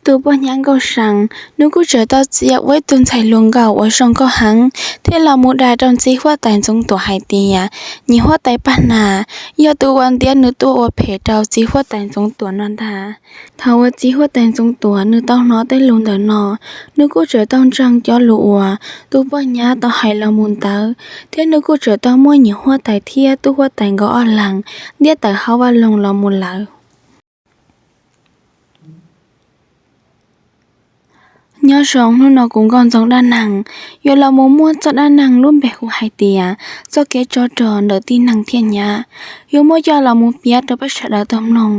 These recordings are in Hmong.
Tus poj hnyav Nkauj See, nws kuj txawm tau txia ua ib tug ntxhais hluas nkauj uas zoo nkauj heev thiab los mus dag rau txiv huab tais Ntxoov Tuam hais tias, Niam huab tais Paj Nas, yog tus uas ntiav nws tuaj ua phem rau txiv huab tais Ntxoov Tuam no ntag. Thaum uas txiv huab tais Ntxoov Tuam nws tau hnov tej lus ntawm no, nws kuj txawm tau ntseeg cov lus uas tus poj hnyav tau hais los mus ntawd, thiab nws kuj txawm tau muab niam huab tais thiab tub huab tais nkawd ob leeg ntiab tawm hauv vaj loog los mus lawm. Nyob zoo, hnub no kuv Nkauj Ntxoov Dab Neeg yuav los mus muab txoj dab neeg lub npe hu hais tias txoj kev tsov rog ntawm tib neeg thiab hnyav, yuav muab coj los mus piav rau peb sawv daws tau mloog.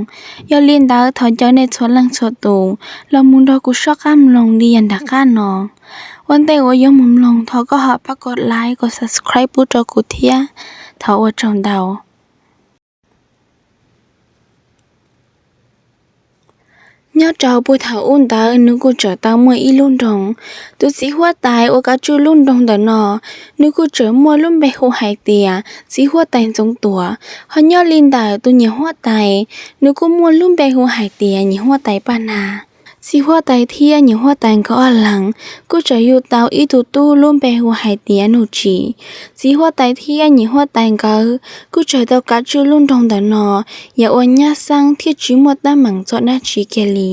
Yog li ntawd thov caw nej txhua leej txhua tus los mus nrog kuv soj qab mloog li yam nram qab no. Ua ntej uas yuav mus mloog, thov koj ho pab kov like, kov subscribe pub rau kuv thiab. Thov ua tsaug ntau. Nyob rau puag thaum ub ntawd nws kuj txawm tau muaj ib lub nroog. Tus txiv huab tais uas kav tswj lub nroog ntawm no, nws kuj txawm muaj lub npe hu hais tias txiv huab tais Ntxoov Tuam. Ho nyob li ntawm tus niam huab tais, nws kuj muaj lub npe hu hais tias niam huab tais Paj Nas. Txiv huab tais thiab niam huab tais nkawd ob leeg kuj txawm yug tau ib tug tub lub npe hu hais tias Nuj Tsim. Txiv huab tais thiab niam huab tais nkawd kuj txawm tau kav tswj lub nroog ntawm no yam uas nyab xeeb thiab tsis muaj teeb meem txog dab tsi kiag li.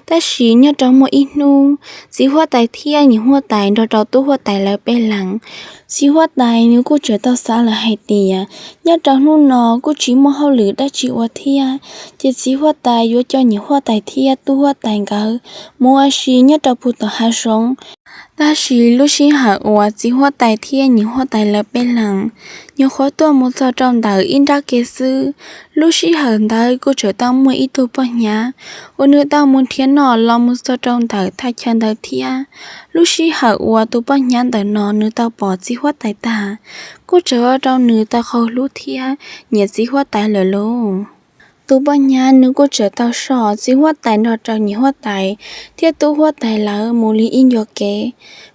Tab sis nyob rau muaj ib hnub, txiv huab tais thiab niam huab tais nrog rau tub huab tais lawv peb leeg, txiv huab tais nws kuj txawm tau xav lawm hais tias nyob rau hnub no kuj tsis muaj hauj lwm dab tsi ua thiab, ces txiv huab tais yuav coj niam huab tais thiab tub huab tais nkawd mus ua si nyob rau puag tom hav zoov. Tab sis lub sij hawm uas txiv huab tais thiab niam huab tais lawv peb leeg nyuam qhuav tuaj mus txog rau ntawm ib nrab ke xwb, lub sij hawm ntawd kuj txawm tau muaj ib tug poj hnyav uas nws tau mus nrhiav noj los mus txog rau ntawm thaj chaw ntawd thiab. Lub sij hawm uas tus poj hnyav ntawm no nws tau pom txiv huab tais tag, kuj txawm ua rau nws tau qaug hlub thiab nyiam txiv huab tais lawm lauj. Tus poj hnyav nws kuj txawm tau soj txiv huab tais nrog rau niam huab tais thiab tub huab tais lawv mus li ib ncua kev,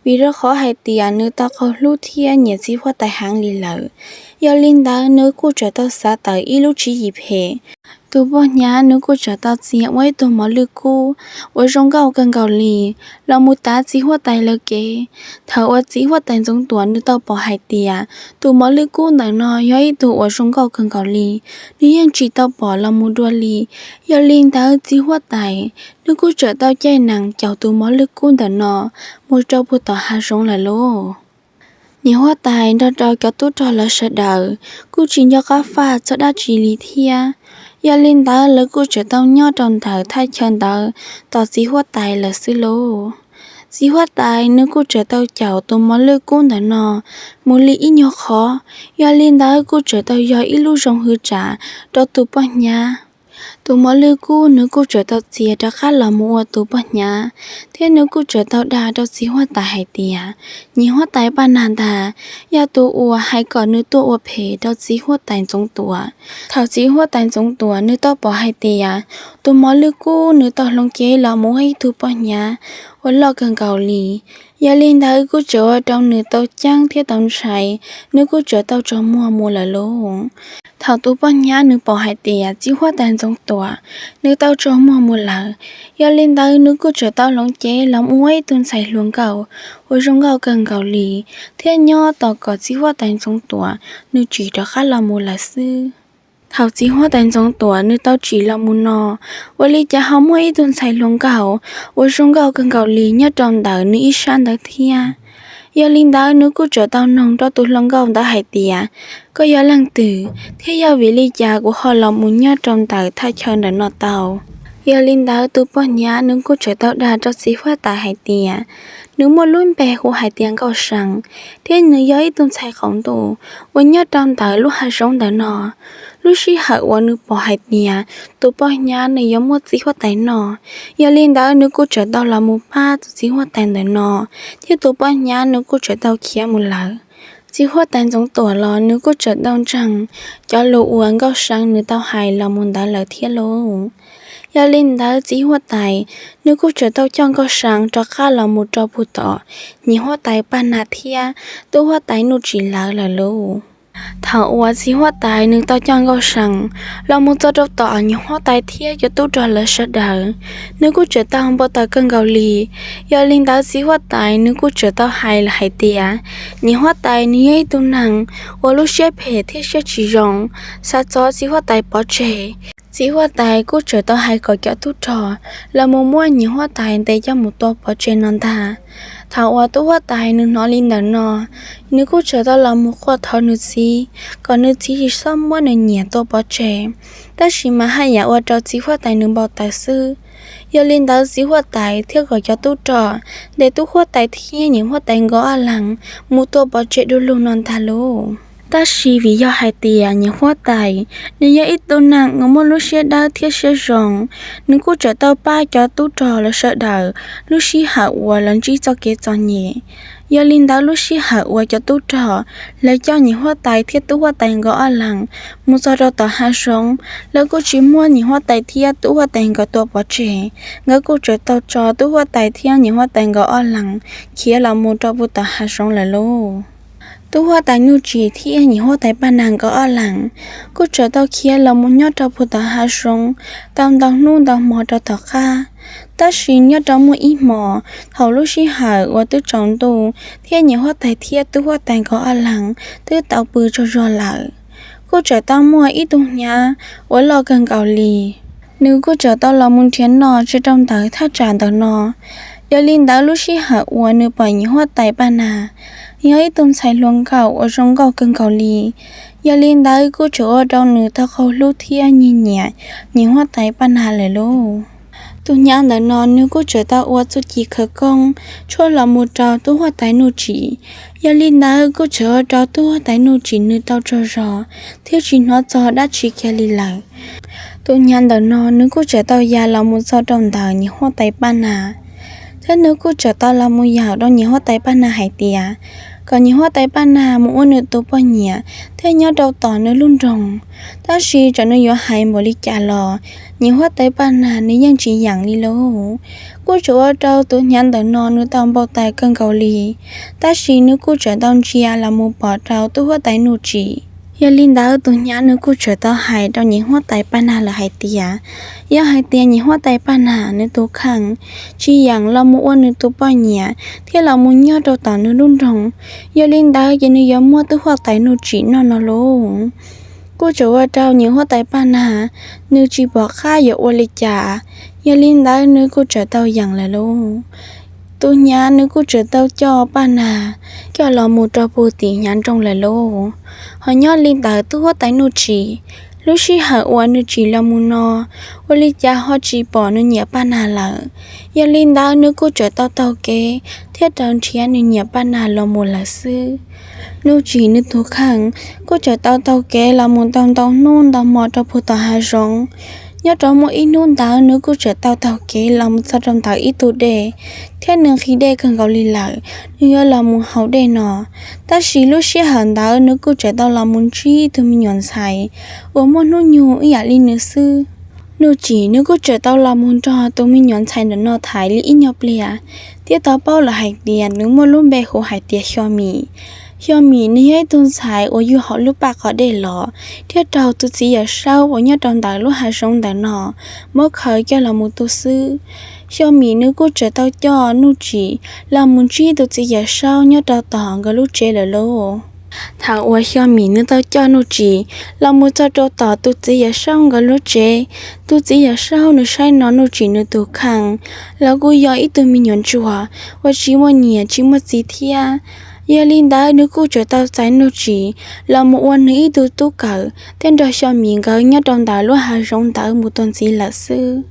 vim rau qhov hais tias nws tau qaug hlub thiab nyiam txiv huab tais heev li lawm. Yog li ntawd nws kuj txawm tau xav tawm ib lub tswv yim phem. Tus poj hnyav nws kuj txawm tau txia ua ib tug mos lwj kub uas zoo nkauj kawg nkaus li los mus tav txiv huab tais lawv kev. Thaum uas txiv huab tais Ntxoov Tuam nws tau pom hais tias tus mos lwj kub ntawm no yog ib tug uas zoo nkauj kawg nkaus li, nws yeej tsis tau pom los mus dua li. Yog li ntawd txiv huab tais nws kuj txawm tau caij nees caum tus mos lwj kub ntawm no mus rau puag tom hav zoov lawm lauj. Niam huab tais nrog rau cov tub rog lawv sawv daws kuj tsis nco qab faj txog dab tsi li thiab. Yog li ntawd lawv kuj txawm tau nyob rau ntawm thaj chaw ntawd tos txiv huab tais lawm xwb lauj. Txiv huab tais nws kuj txawm tau caum tus mos lwj kub ntawm no mus li ib nyuag qhov, yog li ntawd kuj txawm tau yog ib lub zoo hwv tsam rau tus poj hnyav. Tus mos lwj kub nws kuj txawm tau txia rov qab los mus ua tus poj hnyav, thiab nws kuj txawm tau dag rau txiv huab tais hais tias, Niam huab tais Paj Nas ntag, yog tus uas hais kom nws tuaj ua phem rau txiv huab tais Ntxoov Tuam. Thaum txiv huab tais Ntxoov Tuam nws tau pom hais tias tus mos lwj kub nws tau hloov cev los mus ua ib tug poj hnyav uas loj kawg nkaus li, yog li ntawd kuj txawm ua rau nws tau ceeb thiab tau ntshai, nws kuj txawm tau tsaug muag mus lawm lauj. Thaum tus poj hnyav nws pom hais tias txiv huab tais Ntxoov Tuam nws tau tsaug muag mus lawm, yog li ntawd nws kuj txawm tau hloov cev los mus ua ib tug ntxhais hluas nkauj uas zoo nkauj kawg nkaus li, thiab nyob tos kom txiv huab tais Ntxoov Tuam nws tsim rov qab los mus lawm xwb. Thaum txiv huab tais Ntxoov Tuam nws tau tsim los mus no, ua li cas ho muaj ib tug ntxhais hluas nkauj uas zoo nkauj kawg nkaus li nyob rau ntawm nws ib sab ntawd thiab. Yog li ntawd nws kuj txawm tau noog rau tus hluas nkauj ntawd hais tias, Koj yog leej twg, thiab yog vim li cas kuv ho los mus nyob rau ntawm thaj chaw ntawm no tau? Yog li ntawd tus poj hnyav nws kuj txawm tau dag rau txiv huab tais hais tias, nws muaj lub npe hu hais tias Nkauj See, thiab nws yog ib tug ntxhais qaum ntuj uas nyob rau ntawm lub hav zoov ntawm no. Lub sij hawm uas nws pom hais tias tus poj hnyav nws yuav muab txiv huab tais noj, yog li ntawd nws kuj txawm tau los mus pab tus txiv huab tais ntawm no, thiab tus poj hnyav nws kuj txawm tau khiav mus lawm. Txiv huab tais Ntxoov Tuam los nws kuj txawm tau ntseeg cov lus uas Nkauj See nws tau hais los mus ntawd lawm thiab lauj. Yog li ntawd txiv huab tais nws kuj txawm tau coj Nkauj See rov qab los mus rau puag tom niam huab tais Paj Nas thiab tub huab tais Nuj Tsim lawv lawm lauj. Thaum uas txiv huab tais nws tau coj Nkauj See los mus txog rau tom niam huab tais thiab cov tub rog lawv sawv daws, nws kuj tseem tau npau taws kawg nkaus li. Yog li ntawd txiv huab tais nws kuj tseem tau hais lawm hais tias, niam huab tais nws yog ib tug neeg uas lub siab phem thiab siab tsis zoo, xav txov txiv huab tais pov tseg. Txiv huab tais kuj tseem tau hais kom cov tub rog los mus muab niam huab tais ntes coj mus tua pov tseg no ntag. Thaum uas tub huab tais nws hnov li ntawm no, nws kuj tseem tau los mus quaj thov nws txiv kom nws txiv tsis txhob muab nws niam tua pov tseg, tab sis mas haj yam ua rau txiv huab tais nws npau taws xwb. Yog li ntawd txiv huab tais thiaj kom cov tub rog ntes tub huab tais thiab niam huab tais nkawd ob leeg mus tua pov tseg du lug no ntag lauj. Tab sis vim yog hais tias niam huab tais nws yog ib tug neeg uas muaj lub siab dawb thiab siab zoo, nws kuj tseem tau pab cov tub rog lawv sawv daws lub sij hawm uas lawv ntsib txoj kev txom nyem. Yog li ntawd lub sij hawm uas cov tub rog lawv coj niam huab tais thiab tub huab tais nkawd ob leeg mus txog rau tom hav zoov, lawv kuj tsis muab niam huab tais thiab tub huab tais nkawd tua pov tseg. Nkawd kuj tseem tau tso tub huab tais thiab niam huab tais nkawd ob leeg khiav los mus rau puag tom hav zoov lawm lauj. Tub huab tais Nuj Tsim thiab niam huab tais Paj Nag nkawd ob leeg kuj tseem tau khiav los mus nyob rau puag tom hav zoov tau ntau hnub ntau hmo rau tom qab. Tab sis nyob rau muaj ib hmos, thaum lub sij hawm uas twb tsaus ntuj thiab niam huab tais thiab tub huab tais nkawd ob leeg twb tau pw tsaug zog lawm, kuj tseem tau muaj ib tug hnyav uas loj kawg nkaus li, nws kuj tseem tau los mus nrhiav noj tsis rau ntawm thaj tsam ntawm no. Yog li ntawd lub sij hawm uas nws pom niam huab tais Paj Nag, yog ib tug ntxhais hluas nkauj uas zoo nkauj kawg nkaus li. Yog li ntawd kuj tseem ua rau nws tau qaug hlub thiab nyiag nyiam niam huab tais Paj Nag lawm lauj. Tus hnyav ntawm no nws kuj tseem tau ua txuj ci khawv koob tshuab los mus rau tub huab tais Nuj Tsim. Yog li ntawd kuj tseem ua rau tub huab tais Nuj Tsim nws tau tsaug zog thiab tsis hnov txog dab tsi kiag li lawm. Tus hnyav ntawm no nws kuj tseem tau ya los mus txog rau ntawm niam huab tais Paj Nag, thiab nws kuj tseem tau los mus yaum rau niam huab tais Paj Nag hais tias kom niam huab tais Paj Nag mus ua nws tus poj niam thiab nyob rau tom nws lub nroog. Tab sis txawm nws yuav hais npaum li cas los niam huab tais Paj Nag nws yeej tsis yeem li lauj. Kuj tseem ua rau tus hnyav ntawm no nws tau npau taws kawg nkaus li, tab sis nws kuj tseem tau ntsia los mus pom rau tub huab tais Nuj Tsim. Yog li ntawd tus hnyav nws kuj tseem tau hais rau niam huab tais Paj Nag lawm hais tias, yog hais tias niam huab tais Paj Nag nws tus kheej tsis yeem los mus ua nws tus poj niam thiab los mus nyob rau tom nws lub nroog, yog li ntawd ces nws yuav muab tub huab tais Nuj Tsim noj no lauj. Kuj tseem ua rau niam huab tais Paj Nag nws tsis pom qab yuav ua li cas, yog li ntawd nws kuj tseem tau yeem lawm lauj. Tus hnyav nws kuj tseem tau coj Paj Nag coj los mus rau puag tim hnyav nroog lawm lauj. Ho nyob li ntawd tub huab tais Nuj Tsim, lub sij hawm uas nws tsim los mus no, ua li cas ho tsis pom nws niam Paj Nag lawm. Yog li ntawd nws kuj tseem tau taug kev thiab raws nrhiav nws niam Paj Nag los mus lawm xwb. Nuj Tsim nws tus kheej kuj tseem tau taug kev los mus tau ntau hnub ntau hmo rau puag tom hav zoov. Nyob rau muaj ib hnub ntawd nws kuj tseem tau taug kev los mus txog rau ntawm ib tug dej, thiab nws nqhis dej kawg nkaus li lawm, nws yuav los mus haus dej no. Tab sis lub sij hawm ntawd nws kuj tseem tau los mus ntsib ib tug me nyuam ntxhais uas muaj hnub nyoog ib yam li nws xwb. Nuj Tsim nws kuj tseem tau los mus nrog tus me nyuam ntxhais ntawm no tham li ib nyuag pliag, thiab tau paub lawm hais tias nws muaj lub npe hu hais tias Xyo Mim. Xyo Mim nws yog ib tug ntxhais uas yug hauv lub paj qos dej los, thiab raug tus txiv Yawm Saub uas nyob rau ntawm lub hav zoov ntawm no muab khaws coj los mus tu xwb. Xyo Mim nws kuj tseem tau coj Nuj Tsim los mus ntsib tus txiv Yawm Saub nyob rau tom nkawd lub tsev lawm lauj. Thaum uas Xyo Mim nws tau coj Nuj Tsim los mus txog rau tom tus txiv Yawm Saub nkawd lub tsev, tus txiv Yawm Saub nws saib no Nuj Tsim nws tus kheej los kuj yog ib tug me nyuam ntsuag uas tsis muaj niam tsis muaj txiv thiab. Yog li ntawd nws kuj tseem tau txais Nuj Tsim los mus ua nws ib tug tub kawm thiab nrog Xyo Mim nkawd nyob rau ntawm lub hav zoov ntawd mus tua ntxiv lawm xwb.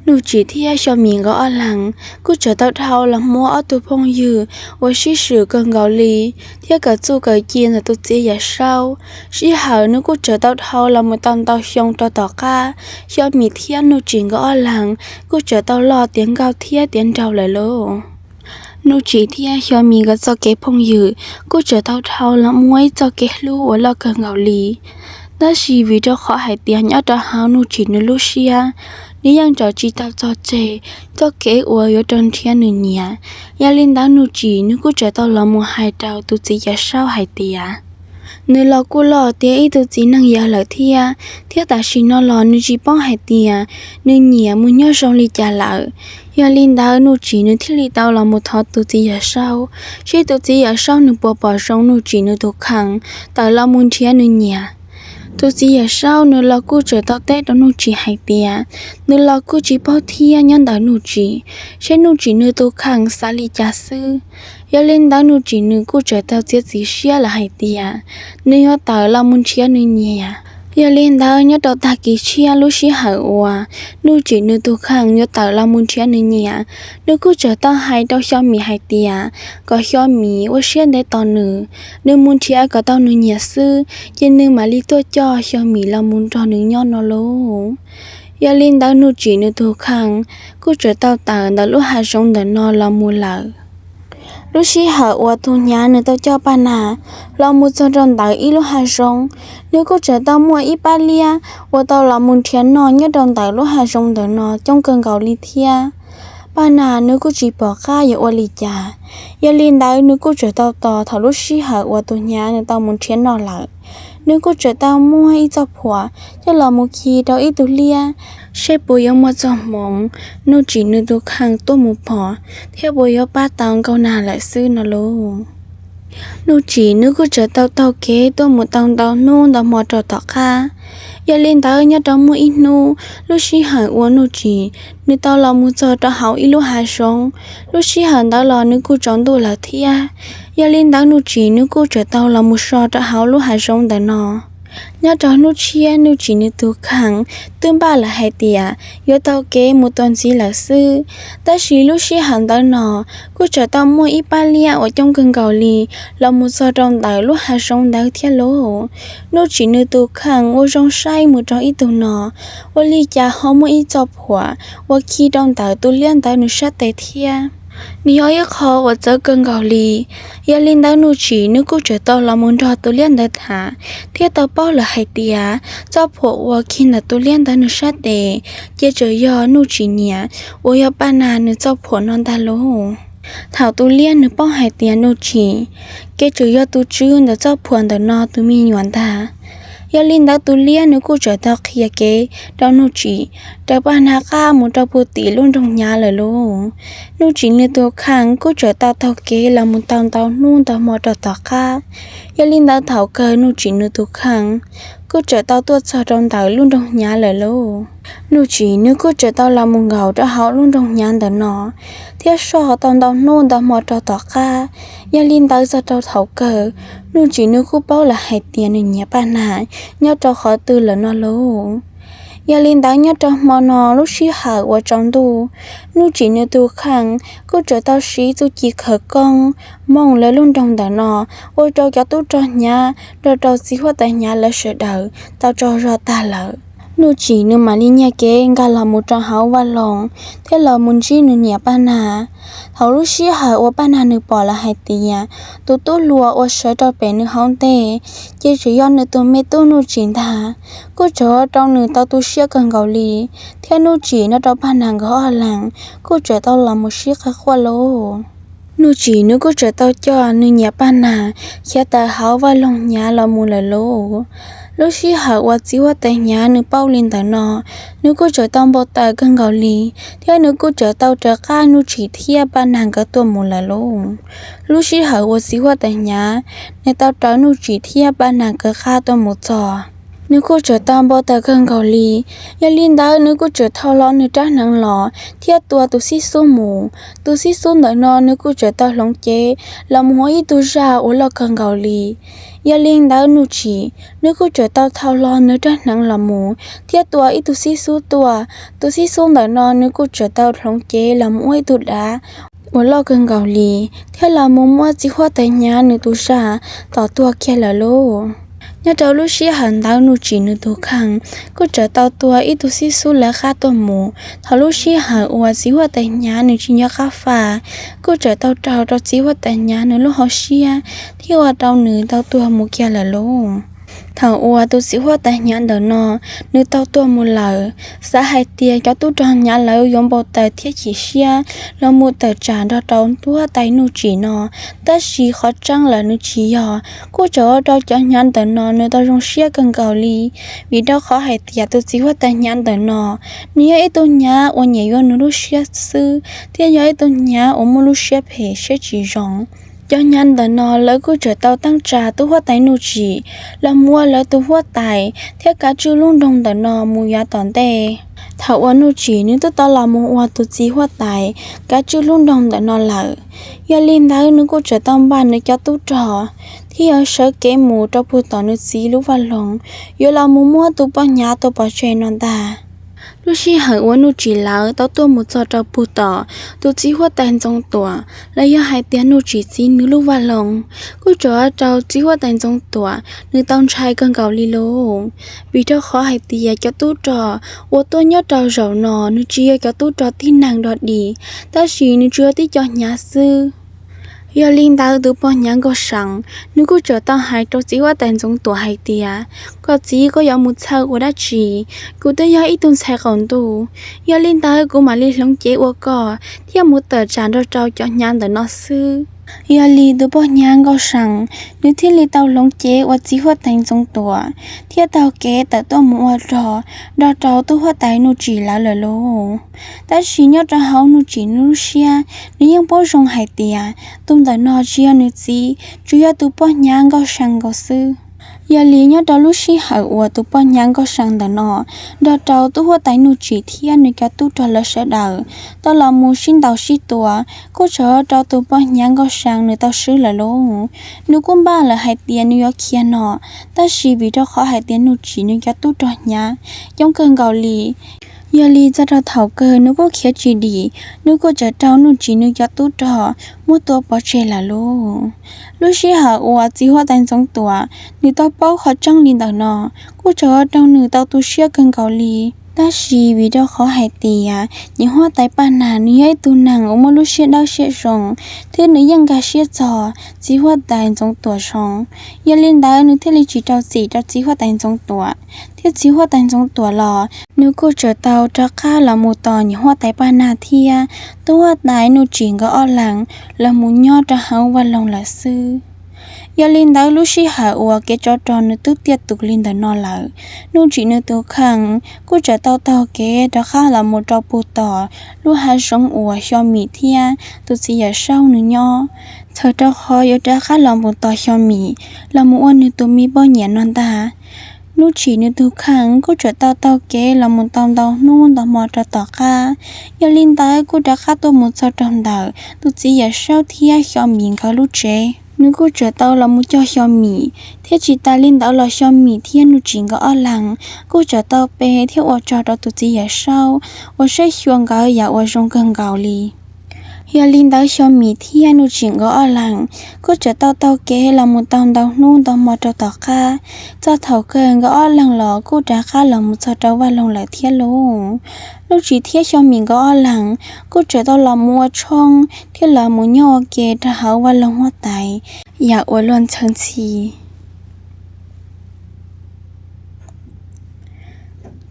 Nuj Tsim thiab Xyo Mim nkawd ob leeg kuj tseem tau dhau los muaj ob tug phooj ywg uas sib swm kawg nkaus li, thiab kawm txuj kawm ci ntawm tus txiv Yawm Saub. Sij hawm nws kuj tseem tau dhau los mus tau ntau xyoo rau tom qab, Xyo Mim thiab Nuj Tsim nkawd ob leeg kuj tseem tau loj tiav nkauj thiab tiav nraug lawm lauj. Nuj Tsim thiab Xyo Mim nkawd txoj kev phooj ywg kuj tseem tau dhau los muaj ib txoj kev hlub uas loj kawg nkaus li. Tab sis vim rau qhov hais tias nyob rau hauv Nuj Tsim nws lub siab, nws yeej tseem tsis tau txog tseg txoj kev uas yuav rau nrhiav nws niam. Yog li ntawd Nuj Tsim nws kuj tseem tau los mus hais rau tus txiv Yawm Saub hais tias, Nws los kuj loj tiav ib tug txiv neej yawg lawm thiab, thiab tam sim no los nws tsis paub hais tias nws niam mus nyob zoo li cas lawm. Yog li ntawd Nuj Tsim nws thiaj li tau los mus thov tus txiv Yawm Saub, seb tus txiv Yawm Saub nws puas pom zoo Nuj Tsim nws tus kheej tawm los mus nrhiav nws niam. Tus txiv Yawm Saub nws los kuj tseem tau teb rau Nuj Tsim hais tias nws los kuj tsis paub thiab nyob ntawm Nuj Tsim, seb Nuj Tsim nws tus kheej xav li cas xwb. Yog li ntawd Nuj Tsim nws kuj tseem tau txiav txim siab lawm hais tias nws yuav tawm los mus nrhiav nws niam. Yog li ntawd nyob rau tag kis tshiab lub sij hawm uas Nuj Tsim nws tus kheej yuav tawm los mus nrhiav nws niam, nws kuj tseem tau hais rau Xyo Mim hais tias kom Xyo Mim ua siab ntev tos nws, nws mus nrhiav kom tau nws niam xwb ces nws mam li tuaj coj Xyo Mim los mus nrog nws nyob no lauj. Yog li ntawd Nuj Tsim nws tus kheej kuj tseem tau tawm ntawm lub hav zoov ntawm no los mus lawm. Lub sij hawm uas tus hnyav nws tau coj Paj Nag los mus txog rau ntawm ib lub hav zoov, nws kuj tseem tau muaj ib pab liab uas tau los mus nrhiav noj nyob rau ntawm lub hav zoov ntawm no coob kawg nkaus li thiab. Paj Nag nws kuj tsis pom qab yuav ua li cas. Yog li ntawd nws kuj tseem tau tos thaum lub sij hawm uas tus hnyav nws tau mus nrhiav noj lawm, nws kuj tseem tau muaj ib txoj phuam coj los mus khi rau ib tug liab, seb puas yuav muaj txoj hmoov Nuj Tsim nws tus kheej tuaj mus pom thiab puas yuav pab tau Nkauj Nag lawm xwb no lauj. Nuj Tsim nws kuj tseem tau taug kev tuaj mus tau ntau hnub ntau hmo rau tom qab. Yog li ntawd nyob rau muaj ib hnub lub sij hawm uas Nuj Tsim nws tau los mus txog rau hauv ib lub hav zoov, lub sij hawm ntawd los nws kuj tsaus ntuj lawm thiab. Yog li ntawd Nuj Tsim nws kuj tseem tau los mus so rau hauv lub hav zoov ntawm no. Nyob rau hnub tshiab Nuj Tsim nws tus kheej twb npaj lawm hais tias yuav taug kev mus tua ntxiv lawm xwb, tab sis lub sij hawm ntawd no kuj tseem tau muaj ib pab liab uas coob kawg nkaus li los mus txog rau ntawm lub hav zoov ntawd thiab lauj. Nuj Tsim nws tus kheej ua zoo saib mus rau ib tug no, ua li cas ho muaj ib txoj phuam uas khi rau ntawm tus liab ntawd nws sab tes thiab. Nws yog ib qho uas txawv kawg nkaus li. Yog li ntawd Nuj Tsim nws kuj tseem tau los mus nrog tus liab ntawd tham thiab tau paub lawm hais tias txoj phuam uas khi ntawm tus liab ntawd nws sab tes ces tseem yog Nuj Tsim niam uas yog Paj Nag nws txoj phuam no ntag lauj. Thaum tus liab nws paub hais tias Nuj Tsim ces tseem yog tus tswv ntawm txoj phuam ntawm no tus me nyuam ntag. Yog li ntawd tus liab nws kuj tseem tau qhia kev rau Nuj Tsim raws Paj Nag qab mus rau puag tim lub nroog hnyav lawm lauj. Nuj Tsim nws tus kheej kuj tseem tau taug kev los mus tau ntau hnub ntau hmo rau tom qab. Yog li ntawd thaum kawg Nuj Tsim nws tus kheej kuj tseem tau tuaj txog rau ntawm lub nroog hnyav lawm lauj. Nuj Tsim nws kuj tseem tau los mus nkaum rau hauv lub nroog hnyav ntawm no thiab soj tau ntau hnub ntau hmo rau tom qab. Yog li ntawd txog rau thaum kawg Nuj Tsim nws kuj paub lawm hais tias nws niam Paj Nag nyob rau qhov twg lawm no lauj. Yog li ntawd nyob rau hmo no lub sij hawm uas tsaus ntuj, Nuj Tsim nws tus kheej kuj tseem tau siv txuj ci khawv koob mooj lawv lub nroog ntawm no ua rau cov tub rog hnyav nrog rau txiv huab tais hnyav lawv sawv daws tau tsaug zog tag lawm. Nuj Tsim nws mam li nyiag kev nkag los mus rau hauv vaj loog thiab los mus ntsib nws niam Paj Nag. Thaum lub sij hawm uas Paj Nag nws pom lawm hais tias tus tub hluas uas sawv rau pem nws hauv ntej ces tseem yog nws tus me tub Nuj Tsim ntag, kuj tseem ua rau nws tau tu siab kawg nkaus li. Thiab Nuj Tsim nrog rau Paj Nag nkawd ob leeg kuj tseem tau los mus sib qawm quaj lauj. Nuj Tsim nws kuj tseem tau coj nws niam Paj Nag khiav tawm hauv vaj loog hnyav los mus lawm lauj. Lub sij hawm uas txiv huab tais hnyav nws paub li ntawm no, nws kuj tseem tau npau taws kawg nkaus li, thiab nws kuj tseem tau raws qab Nuj Tsim thiab Paj Nag nkawd tuaj mus lawm lauj. Lub sij hawm uas txiv huab tais hnyav nws tau raws Nuj Tsim thiab Paj Nag nkawd qab tuaj mus txog, nws kuj tseem tau npau taws kawg nkaus li. Yog li ntawd nws kuj tseem thau hlo nws rab hneev los thiab tua tus xib xub mus. Tus xib xub ntawm no nws kuj tseem tau hloov cev los mus ua ib tug zaj uas loj kawg nkaus li. Yog li ntawd Nuj Tsim nws kuj tseem tau thau hlo nws rab hneev los mus thiab tua ib tug xib xub tuaj. Tus xib xub ntawm no nws kuj tseem tau hloov cev los mus ua ib tug dav uas loj kawg nkaus li, thiab los mus muab txiv huab tais hnyav nws tus zaj tom tuag kiag lawm lauj. Nyob rau lub sij hawm ntawd Nuj Tsim nws tus kheej kuj tseem tau tua ib tug xib xub lawv qab tuaj mus. Thaum lub sij hawm uas txiv huab tais hnyav nws tsis nco qab faj, kuj tseem tau raug rau txiv huab tais hnyav nws lub hauv siab thiab ua rau nws tau tuag mus kiag lawm lauj. Thaum uas tus txiv huab tais hnyav ntawm no, nws tau tuag mus lawm, xav hais tias cov tub rog hnyav lawv yuav npau taws thiab chim siab los mus tawm tsam nrog rau tus huab tais Nuj Tsim no. Tab sis qhov tseeb lawm nws tsis yog, kuj txawm ua rau cov hnyav ntawm no nws tau zoo siab kawg nkaus li, vim rau qhov hais tias tus txiv huab tais hnyav ntawm no, nws yog ib tug hnyav uas nyiam yuav nws lub siab xwb, thiab yog ib tug hnyav uas muaj lub siab phem siab tsis zoo. Cov hnyav ntawm no lawv kuj txawm tau teeb tsa tus huab tais Nuj Tsim los mus ua lawv tus huab tais thiab kav tswj lub nroog ntawm no mus yav tom ntej. Thaum uas Nuj Tsim nws twb tau los mus ua tus txiv huab tais kav tswj lub nroog ntawm no lawm, yog li ntawd nws kuj txawm tau npaj nws cov tub rog thiab yuav sawv kev mus rau puag tom nws txiv lub vaj loog, yuav los mus muab tus poj hnyav tua pov tseg no ntag. Lub sij hawm uas Nuj Tsim lawv tau tuaj mus txog rau puag tom tus txiv huab tais Ntxoov Tuam los yog hais tias Nuj Tsim txiv nws lub vaj loog, kuj txawm ua rau txiv huab tais Ntxoov Tuam nws tau ntshai kawg nkaus li lauj, vim rau qhov hais tias cov tub rog uas tuaj nyob rau zaum no nws tsis yog cov tub rog tib neeg dog dig, tab sis nws tsuas yog tib co hnyav xwb. Yog li ntawd tus poj hnyav Nkauj See nws kuj txawm tau hais rau txiv huab tais Ntxoov Tuam hais tias, koj txiv, koj yuav mus txhawj ua dab tsi? Kuv twb yog ib tug ntxhais qaum ntuj, yog li ntawd kuv mam li hloov cev ua koj thiab mus tawm tsam nrog rau cov hnyav ntawm no xwb. Yog li tus poj hnyav Nkauj See nws thiaj li tau hloov cev ua txiv huab tais Ntxoov Tuam thiab taug kev tawm tuaj mus ua rog nrog rau tus huab tais Nuj Tsim lawv lawm lauj. Tab sis nyob rau hauv Nuj Tsim nws lub siab nws yeej paub zoo hais tias tus ntawm no tsis yog nws txiv, tsuas yog tus poj hnyav Nkauj See nkaus xwb. Yog li nyob rau lub sij hawm uas tus poj hnyav Nkauj See ntawm no nrog rau tus huab tais Nuj Tsim thiab nws cov tub rog lawv sawv daws tau los mus sib ntaus sib tua, kuj txawm ua rau tus poj hnyav Nkauj See nws tau swb lawm lauj. Nws kuj npaj lawm hais tias nws yuav khiav no, tab sis vim rau qhov hais tias Nuj Tsim nws cov tub rog hnyav coob kawg nkaus li, yog li txog rau thaum kawg nws kuj khiav tsis dim, nws kuj txawm raug Nuj Tsim nws cov tub rog muab tua pov tseg lawm lauj. Lub sij hawm uas txiv huab tais Ntxoov Tuam nws tau paub qhov tseeb li ntawm no, kuj txawm ua rau nws tau tu siab kawg nkaus li. Tab sis vim rau qhov hais tias niam huab tais Paj Nag nws yog ib tug neeg uas muaj lub siab dawb siab zoo, thiab nws yeej nkag siab txog txiv huab tais Ntxoov Tuam zoo, yog li ntawd nws thiaj li tsis rau txim rau txiv huab tais Ntxoov Tuam. Thiab txiv huab tais Ntxoov Tuam los nws kuj txawm tau rov qab los mus tos niam huab tais Paj Nag thiab tus huab tais Nuj Tsim nkawd ob leeg los mus nyob rau hauv vaj loog lawm xwb. Yog li ntawd lub sij hawm uas kev tsov rog nws twb tiaj tus li ntawm no lawm, Nuj Tsim nws tus kheej kuj txawm tau taug kev rov qab los mus rau puag tom lub hav zoov uas Xyo Mim thiab tus txiv Yawm Saub nws nyob, txhawm rau qhov yuav rov qab los mus tos Xyo Mim los mus ua nws tus me poj niam no ntag. Nuj Tsim nws tus kheej kuj txawm tau taug kev los mus tau ntau hnub ntau hmo rau tom qab. Yog li ntawd kuj rov qab tuaj mus txog rau ntawm tus txiv Yawm Saub thiab Xyo Mim nkawd lub tsev. Nws kuj txawm tau los mus cog Xyo Mim, thiab tsis tas li ntawd los Xyo Mim thiab Nuj Tsim nkawd ob leeg kuj txawm tau pe thiab ua tsaug rau tus txiv Yawm Saub uas saib xyuas nkawd yam uas zoo kawg nkaus li. Yog li ntawd Xyo Mim thiab Nuj Tsim nkawd ob leeg kuj txawm tau taug kev los mus tau ntau hnub ntau hmo rau tom qab. Txog thaum kawg nkawd ob leeg los kuj rov qab los mus txog rau vaj loog lawm thiab lauj. Nuj Tsim thiab Xyo Mim nkawd ob leeg kuj txawm tau los mus ua tshoob thiab los mus nyob ua ke rau hauv vaj loog huab tais yam uas luag ntxhi ntxhi.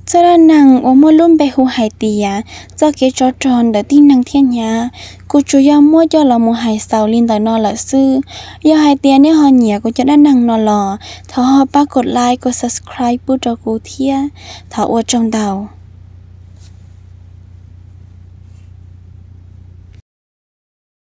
Txoj dab neeg uas muaj lub npe hu hais tias txoj kev tsov rog ntawm tib neeg thiab hnyav, kuv tsuas yog muab coj los mus hais xaus li ntawm no lawm xwb. Yog hais tias nej ho nyiam kuv cov dab neeg no los thov ho pab kov like kov subscribe pub rau kuv thiab. Thov ua tsaug ntau.